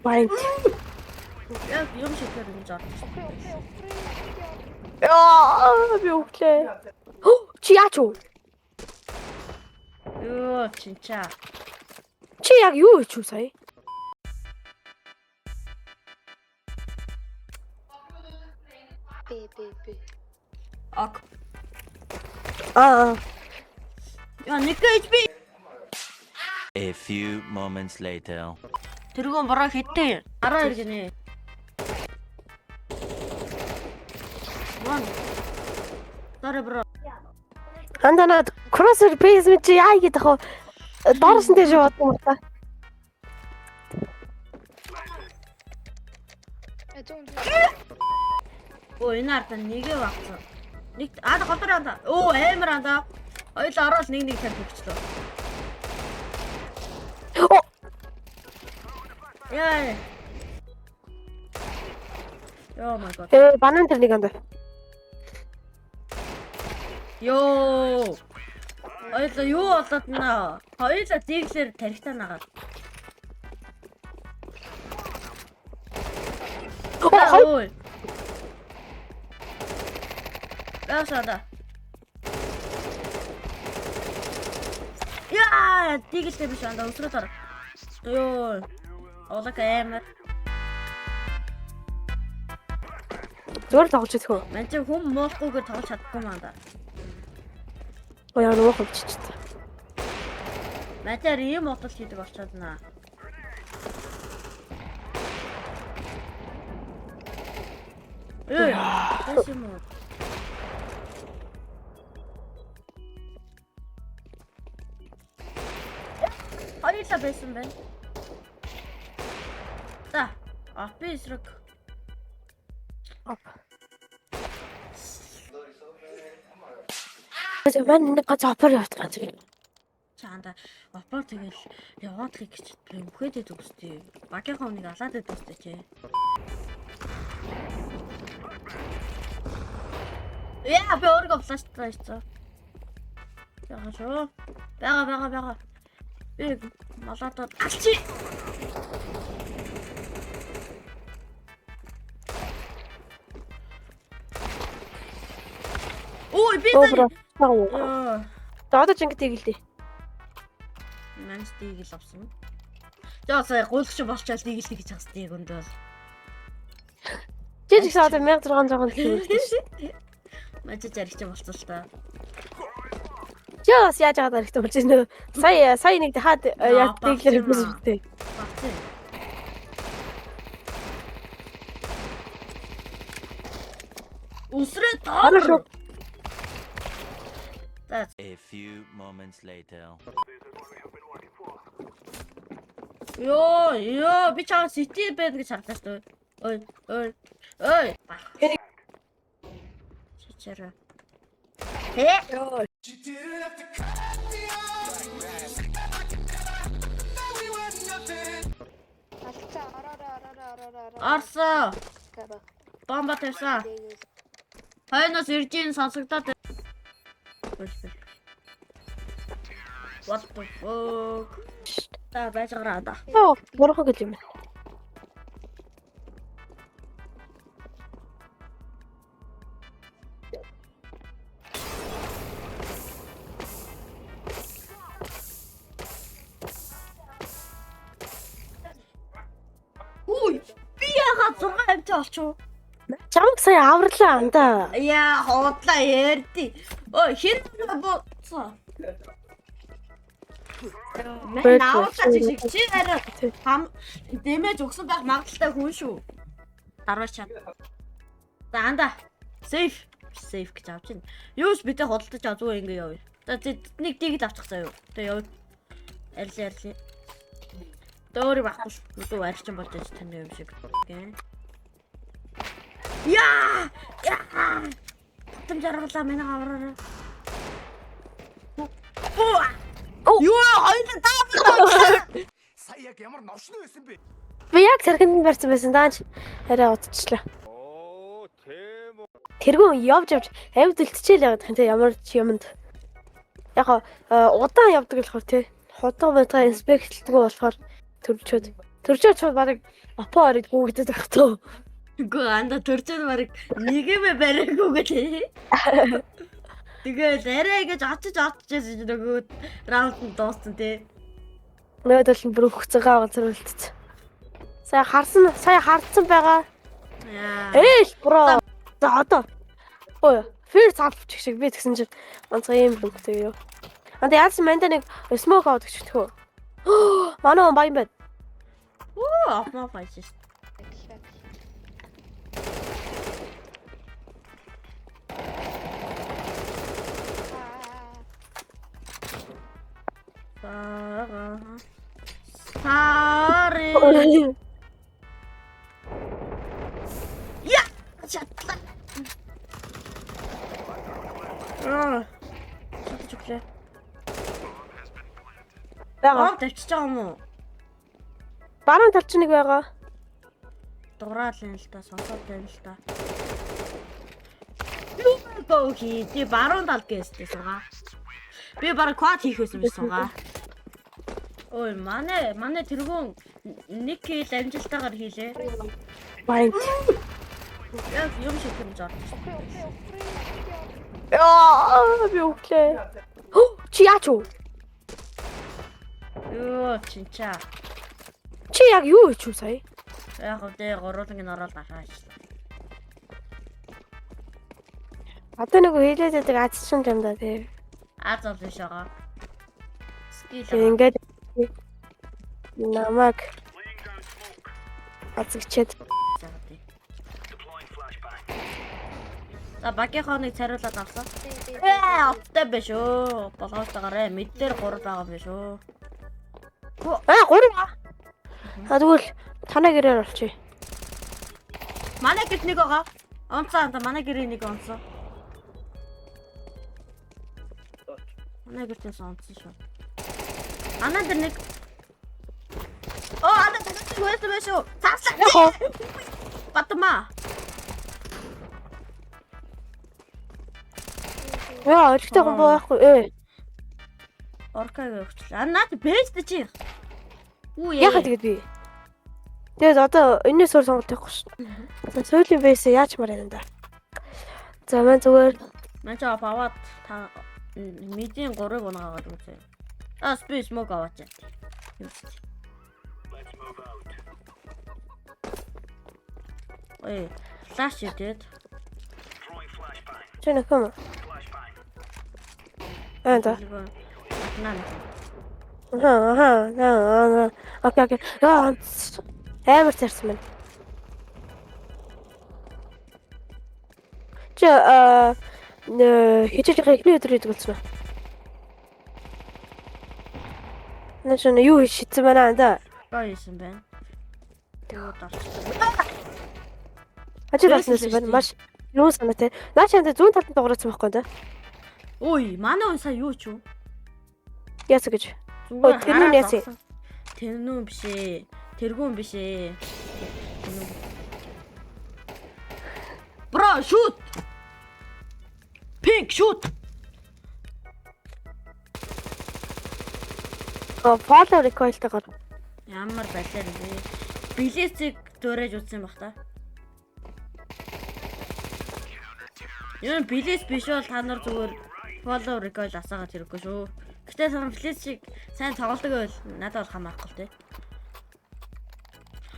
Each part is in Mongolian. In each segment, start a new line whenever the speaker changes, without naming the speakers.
Байн.
Яг юм шихээр ингэж орж.
Яа, би өглөө. Чи яач вэ?
Йоо, чинчаа.
Чи яг юу хийчих вэ сая?
B B B.
Ок.
Аа.
Яа, нэг HP.
A few moments later.
Тэргүүн бороо хэдтэй. 12 гинэ. One. Sorry bro.
Андана кроссер бейс мэт чи яа хийгээд ах вэ? Доороос нь дээш яваад юм та.
Э зүүн зүүн.
Өө энэ арда нэгэ багцсан. Нэг аа голдор анда. Өө амар анда. Хоёул ороод нэг нэг тавь өгчлөө.
Оо,
Яа. Oh my god.
э банан тэр нэг анда.
Йоо. Хоёул юу болоод наа? Хоёулаа диглэр тарихтаа нагаад.
Оо, хоёр
Ой. Яасаа. Яа, диглэр биш анда өсрөөд ор. Йоо. Олог амар.
зүгээр тоглож идэх үү?
Ман чи хүм муухгүйгээр тоглож чадахгүй маа да.
Оо яа нөгөө хөвччихсэн.
Мачаар ийм бодол хийдэг болчиход наа. Эй, яасан юм уу? Хоёулаа байсан байна. За, апи эсрэг.
Оп. Мань нэг ганц опер явуулах юм.
Чаанда опор тэгэл яваадлыг гэж өмхөд идэг үстэй. Багийнхаа хүнийг алаад идэг үстэй чи. Яа, би өөрийгөө флаштай хийсэн. Яа шүү. Бага бага бага. Би малаатаад алчи. Ой, би
Оо
тэр.
бро.
Йоо.
За одоо ч ингэ тэгэлдээ.
Манс дийг л авсан. За сая гуйлгч болчаал дийг л гэж хасдаг яг өндөө бол.
Чи ч гэсэн одоо 1600 гэх юм.
Маж жаргч болцсон л та.
Чи бас яаж яагаад хэрэгтэй болж байна вэ? Сая сая нэг дахиад яг тэглэр хэлсэн үү?
Багцсан. Үсрээ
Ороо шүү.
тоор. За
A few moments later.
ёо ёо би чам сити байд гэж харлаа шүү. Ой ой ой. Чичээрэ. Хэ?
Йоо.
Алдсан ороорой ороорой ороорой ороорой.
Орсоо.
Габах.
Бомба тавьсан.
Дэгээс.
Хойноос ирж ийн сонсогдоод. What the fuck? Та байж гараа да.
Оо, бурхан гэж юм.
Үгүй би яагаад 6 амтаа олчих вэ?
Чамаг сая аварлаа андаа.
Яа, худлаа ярьди. Ой, хин боцоо. Мэн аварлаа чи шиг чи арай хам дэмэж өгсөн байх магадaltaй хүн шүү. Дарваа чад. За анда. Сейф. Сейф гэж авч байна. Юус бидээ худалдаж ав зүгээр ингэ явъя. За нэг дийг л авчих заяа. Тэ яв. Арилаа арилаа. Дөөрийг байхгүй шүү. Нүдүү арилчин болж аж тань юм шиг. Гэн. Яа! Яа! Татам жаргалаа миний авраарай.
Оо.
Юу хоёул даавар.
Сая яг ямар новшны байсан бэ?
Би яг цархинд барьсан байсан даач арай удчихлаа.
Оо, тийм үү.
Тэргүүн явж явж амьд үлдчихэл яваад юм те ямар ч юмд. Яг удаан явдаг болохоор те Худаа байтгаа inspect-лдэггүй болохоор төрчөөд. Төрчөөд шууд бараг апо орыг гүгдэд байх тоо.
Үгүй анда төрчөөд бараг нэгэвэ бариагүй гэлээ. Тэгэл арай гэж очиж очиж нөгөө раунд нь дууссан тий.
Нөгөөдөл нь бүр өгцөн гав газар үлдсэн. Сая харсан, сая хардсан байгаа.
Яа.
Ээл bro. За одоо. Ой, first half чиг шиг би тэгсэн чинь ганцхан юм хөнгөтэй юу. Анда яасан манда нэг smoke аваад гэж тхөө. Манай хүн баян байна.
Үу, опмо файш. Сари. Я! Чадлаа. Аа. Чадаж өглөө.
Байгаа.
Бом тавьчихж байгаа юм уу?
Баруун талч нэг байгаа.
Дураал юм л та, сонсоод байна л та. Юу хий? Би баруун тал гэстэй суугаа. Би бараг квад хийх байсан биш суугаа. Ой, манай тэргүүн нэг кил амжилттайгаар хийлээ.
Баян.
Яг юм шиг юм жоо.
Яа, би өглөө. Чи яач юу?
Йоо, чинчаа.
Чи яг юу хийчих вэ сая?
Яг үдэ гурууланг нь ороод гараа шээ.
Одоо нэг хийлээд байдаг аз чин юм да тий.
Аз бол биш байгаа. Скил.
Тэгээ ингээд намайг азгчээд
За багийнхоо нэг цариулаад авсан. Ээ, оптой биш үү? Болгоомжтойгоор мэд дээр 3 байгаа юм биш үү?
Аа 3. А тэгвэл танаа гэрээр олчих.
Манай гэрт нэг байгаа. Онцоо анда манай гэрээ нэг онцоо. Манай гэртээс онцсон шүү. Анаа дээр нэг. Оо, анда тагч байсан байх шүү.
Яг
Цааслаа.
уу.
Батмаа.
Яа, өрхтэй хүн байхгүй. Ээ.
Оркаг өгчлээ. А наад бэжд чи. Үу яа.
Яхаа тэгээд би. Тэгээд одоо энэс өөр сонголт байхгүй шүү. За сүүлийн бейсээ яаж мар юм да. За маань зүгээр
Ман чи аваад та мэдийн 3-ыг унгаагаад үзье. Аа спи смок аваач. Юу ч. Ой, флаш идэд.
чи нөхөн юм. Аа за.
Наа.
Аха, аха. Аа. Окей, окей. Яа, амар царсан байна. Чи аа хичээлийнхээ эхний өдөр хийдэг болсон уу? Наа чи юу хийж шидсэн байна да?
Гоё юм байна. Тэгээд орчих.
Ажил олсон юм байна. Маш юу санаатай. Наа чи анда зүүн талд дугаараасан байхгүй да?
Ой, манай хүн сая юу ч юу?
Яасан гэж.
Зүгээр
Ой, тэр нүн
хараад
яасан?
зогсон. Тэр нүн биш ээ. Тэргүүн биш ээ. Тэр нүн. Bro, shoot. Pink shoot.
Оо, follow recoil-тайгаар.
Ямар балиар юм бэ? Блицийг дөөрэж утсан баг та. Юу блиц биш бол та нар зүгээр follow recoil асаагаад хэрэггүй шүү. Гэтэ та нар блиц шиг сайн тоглодог байвал надад бол хамаарахгүй л те.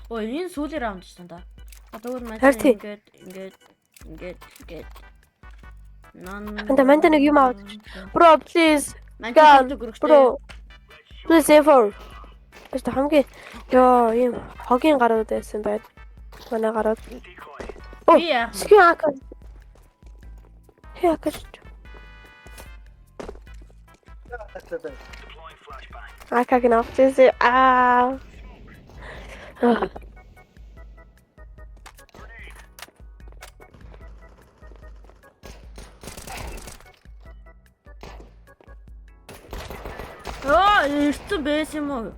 Ой, энэ сүүлийн раунд ч та. А тэгвэл манай
Харин тий.
ингээд ингээд ингээд ингээд нан
Анда манда нэг юм аваад Bro, please.
Ман
Gun.
чи
Bro. Please save. Биш та хамгийн ёо ийм хогийн гарууд байсан байд. Манай гарууд. Оо,
Би яах вэ?
Скин ака. Хэ ака. Ака гэнэ авчихсан. Аа.
Оо, ирсэн байсан юм уу?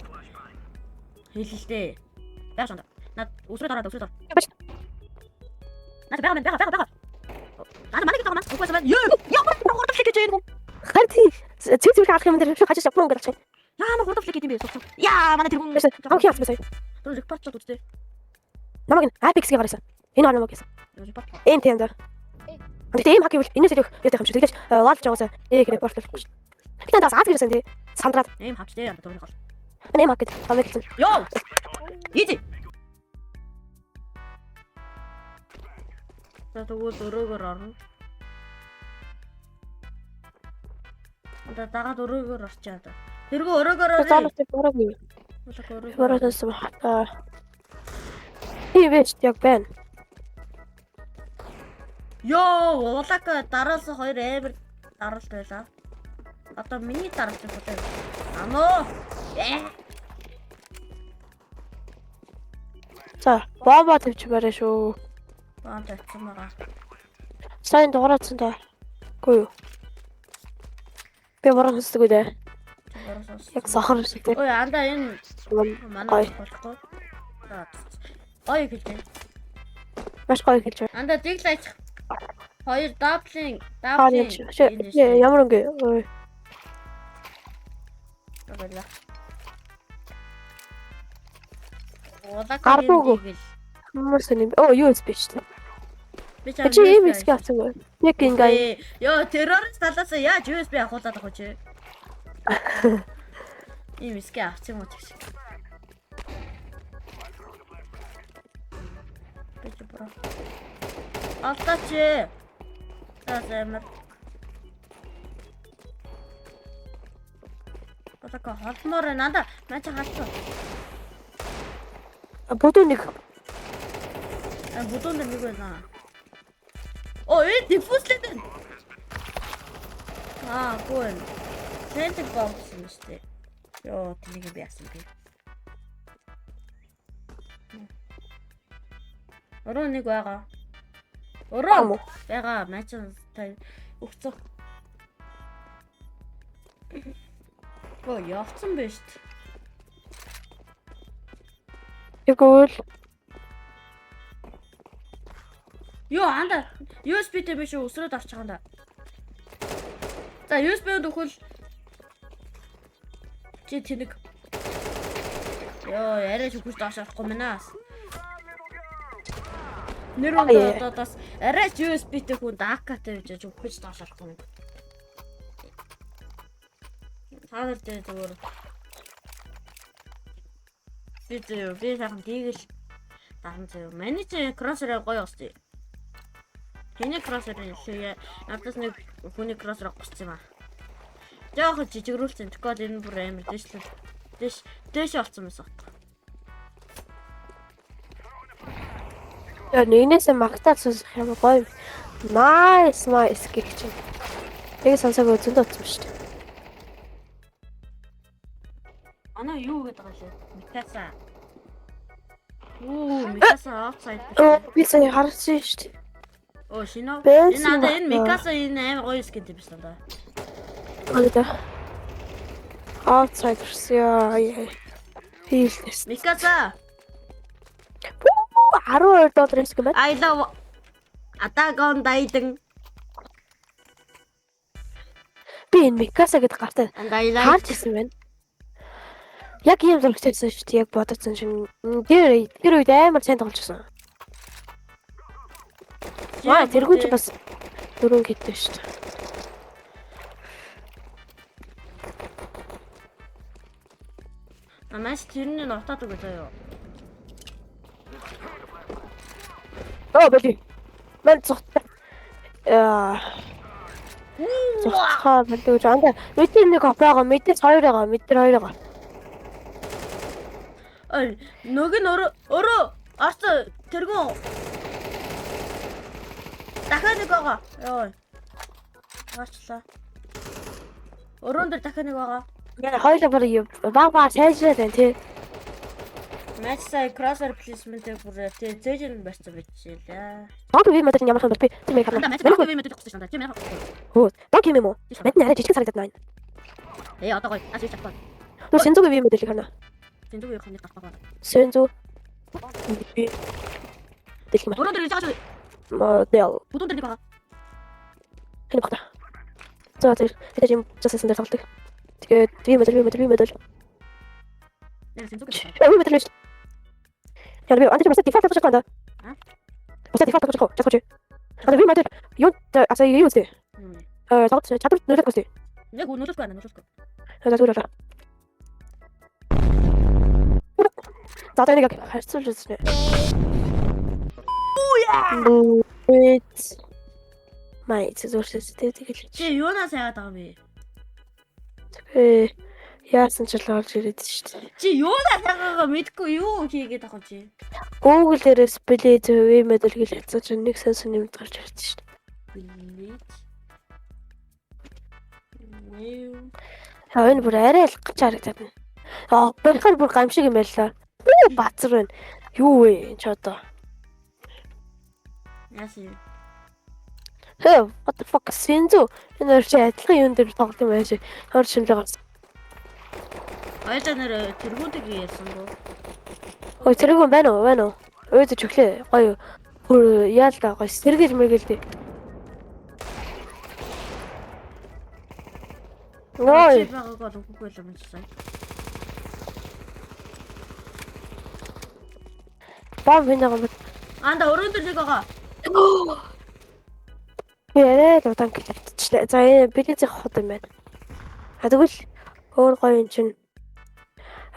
Хэлэлтэй. Байх шонд. Над өсрээд ороод өсрээд ор. Над байгаа мэн байгаа байгаа байгаа. Над манай гэдэг байгаа. Үгүй юм. Юу? Ямар гурав гэж юм.
Харин тий. Цэг цэг харах юм дээр хажиж авах юм гэж байна.
Яа, хурдан flick хийм бэ? Сууцсан. Яа, манай тэргүүн.
Хам хий авсан сая.
Тэр report чод үзтээ.
Намайг Apex-ийг гаргасан. Энэ гар намайг гэсэн.
Report.
Эм тийм дээр. Гэхдээ ийм хак гэвэл энэс илүү яадаг юм шиг. Тэгэлж лалж яваасаа нэг report болохгүй шүү. Гэтэ надаас аз гэрсэн тий. Сандраад.
Эм хавч дээ анда төвний гол.
Энэ ийм хак гэдэг намайг хэлсэн.
Йоо. Easy. За тэгвэл өрөөгөр орно. Одоо дагаад өрөөгөр орчоо одоо. Тэргүү өрөөгөр орё.
Заалтай бороогүй.
Өрөөгөр.
Бороодос хата. Тийм байж яг байна.
Йоо, улака дараалсан хоёр амар даралт байлаа. Одоо миний даралт болоо. Аноо.
За, бомба тавьж барай шүү.
Бомб тавьсан байгаа.
Сайн дугараадсан та. Үгүй юу? Би бороо сонсдог үү дээ. Яг сохор шиг дээ.
Ой, анда энэ манай болохгүй. Гоё хэлж байна.
Маш гоё хэлж байна.
Анда зиглэж хоёр даблин, даблин.
Ямар өнгө? Ой. Гарбууг. Ямар сонин. Оо, USB шүү дээ.
Би
чи ийм хэсэг авсан үү? Яг ингээ.
Йоо, террорист талаас яаж USB авахулаад байгаа чи? Ийм хэсэг авсан юм уу чиг. Би чи бро. Алдаач. За зэмэр. Одоо холмоор байна. Анда маа чи халцсан.
Бүдүү нэг.
А бүдүүн дээр нэг байна. Оо, энэ диффүзлээд байна. Аа, гүн. Сэнтэг бомбсон юм шүү дээ. Йоо, тэнийг би яасан бэ? Өрөө нэг байгаа. Өрөө байгаа. Мачин та өгцөө. Оо, явцсан байж шүү дээ.
Тэгвэл
Йоо, анда USB-тэй биш үү? Өсрөөд авчих анда. За, USB-д өгвөл чи тэнэг. Йоо, арай ч үхэж доош орохгүй мэнэ. Нэр одоо бас арай ч USB-тэй хүн ДАК-тай байж үхэж доош орохгүй юм. Та нар дээр зүгээр би зөө би сайхан дийгэл даран зөө. Миний чи кроссер гоё ус. Хэний кроссер илүү надаас нэг хүний кроссер гоцсон юм аа. Жохон жижигрүүлсэн. Тэгвэл энэ бүр амар дээшлэл. Дээш дээш олцсон байсан.
Яа нэгнээсээ магтаал сонсох юм гоё. Nice nice гэх чинь. Тэгээ сонсоогүй зөндөө утсан шүү дээ.
Ана юу гэдэг вэ? Микаса. Оо, Микаса outside.
Би сая харсан шүү дээ.
Оо, шинэ. Энэ надаа энэ Микаса энэ амар гоё skin тийм биш надаа.
Аа. Outside яа. Хийлнэс.
Микаса.
12 доллар юм байна.
I love Attack on Titan.
Би энэ Микаса гэдэг гартай харж ирсэн байна. Яг ийм зурагтай байсан шүү дээ. Яг бодсон чинь тэр үед амар сайн тоглож байсан. Аа тэргүүн чи бас дөрөв гэдэг шүү дээ.
Намаас тэрний нутаад өгөө заяа.
Оо бали. Мэн цогт. Яа. Цогцохоо болдог гэж анда мэдээ нэг байгаа, мэдээс хоёр байгаа, мэдэр хоёр байгаа.
Ой, нэг нь өөрөө өөрөө орцоо тэргүүн. Дахиад нэг байгаа. Йоо. Гарчлаа. Өрөөн дээр дахиад нэг байгаа.
Яа, хоёулаа бүр баг баг сайжраад байна тий.
Матч сая crosser placement-ийг бүр тий зэжин барьсан байж лээ.
Донк ви модель ямар юм бол би тийм яг харна.
Матч донк ви модель гуссан шээ. Тийм яг.
Хөө, донк юм уу? Манд арай жижиг санагдаад байна.
Ээ одоо гоё. Аш чадахгүй.
Нүү Сэнзү ви моделийг харна.
Сэнзү ви хоног гарахгүй байна.
Сэнзү ви дэлхий мар.
Өрөөн дээр ирж байгаа шүү.
Модель.
Бүдүүн дээр нэг байгаа.
Хэн багта. За тэр тэр юм жасан дээр тоглодог. Тэгээд би мэдэл би мэдэл би мэдэл.
Нэр сэнзүг гэж.
Би мэдэл биш. Яг би анти бас дефолт тавьчих гоо.
А?
Бас дефолт тавьчих гоо. Чадахгүй чи. Одоо би мэдэл юу аса юу үстэй. Цагт чадвар нөлөөлөх үстэй.
Нэг нөлөөлөхгүй байна, нөлөөлөхгүй.
За зүгээр болоо. За одоо энийг харьцуулж үзнэ. Үт. Май зүрхээс тэгэл.
Чи юунаас яагаад байгаа юм бэ?
Э яасан ч л олж ирээд шүү дээ.
Чи юунаас яагаагаа мэдгүй юу хийгээд байгаа юм чи?
Google дээрээс Blade V model гэж хятсан чинь нэг сайн сонь юм гарч ирсэн шүү дээ.
Блэд. Вэв.
Аа энэ бүр арай л гач харагдаад байна. Аа барихаар бүр гам шиг юм байлаа. Бүү бацар байна. Юу вэ энэ ч одоо?
Яасан юм?
Хэ what the fuck сэнзү энэ хоёр чи адилхан юм дээр тоглох юм байна шиг. Хор шинэлэг гарсан.
Хоёулаа нэр тэргүүнтэйг ярьсангүй.
Ой тэрэг хүн байна уу? Байна уу? Өөдөө чөглөө. Гоё. Бүр яал да гоё сэргэл мэргэлдэ. Ой
Чи байгааг бол үгүй л юм чинь.
бом хин байгаа юм.
Анда өрөөнд нэг байгаа.
Би арай л удаан гэлтчихлээ. За энэ билетийн хот юм байна. А тэгвэл өөр гоё юм чинь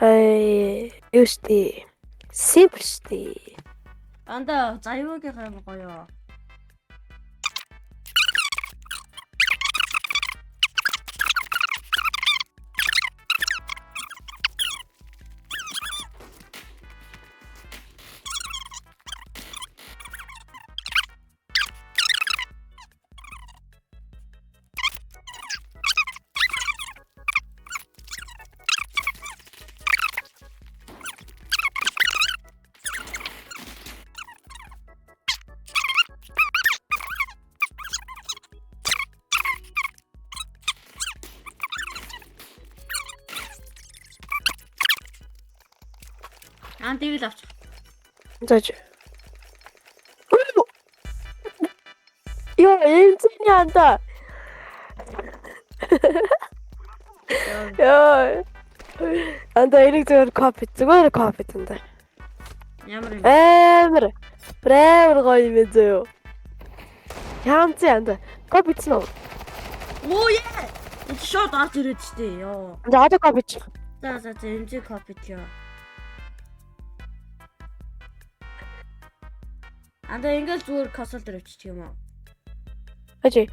э юу штэ. Simple штэ.
Анда заяагийн юм гоё. Ан тэгэл авчих.
За чи. Йоо, энэ зэний анда. Йоо. Анда энийг зүгээр копи, зүгээр копи танда.
Ямар юм?
Амар. Амар гоё юм зөө. Ямцээ анда. Копи хийсэн үү?
Оо яа. Энэ шууд орж ирээд штэ. Йоо.
За одоо копи хийчих.
За за за MG copy лөө. Анда ингээл зүгээр консол дээр өччих юм уу?
Ажи.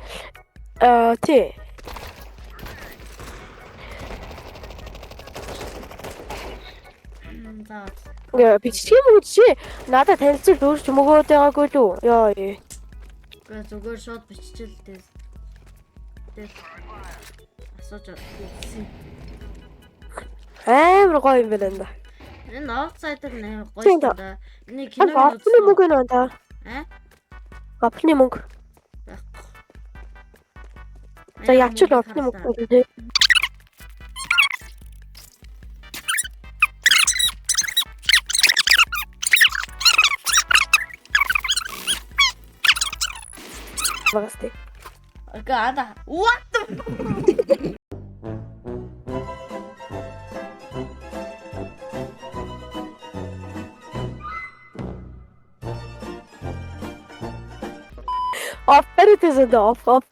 Аа тий.
За.
Ингээ бичих юм уу чи? Надад танилцуулт өөрч мөгөөд байгаагүй л үү? Йоо.
Гэ зүгээр шууд биччихэл дээ. Тэ. Асууж үзсэн.
Амар гоё юм байна анда.
Энэ outsider нэр гоё
Тийм
шүү
да.
дээ. Нэг
Кино
киног
Апны мөнгө нөө да.
Аа?
Апны мөнгө.
Байхгүй.
За явчих л апны мөнгө тий. Багас тий.
Гэ ада. What the
Off баритээс энэ off off.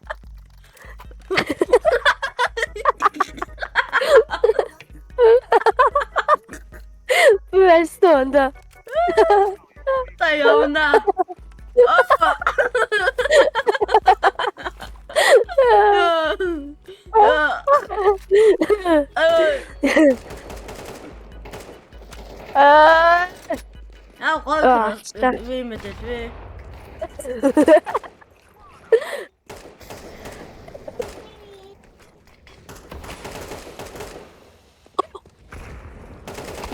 Би яасан да.
та явна.
Аа.
Аа гоё
Аа,
кино. Би мэдээ би.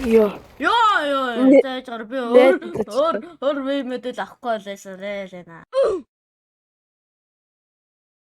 Йоо.
Йоо ёо
Нэ-
зааж гар би өөр
нэ-
өөр өөр би мэдэл авахгүй лээсэн лээ лээ.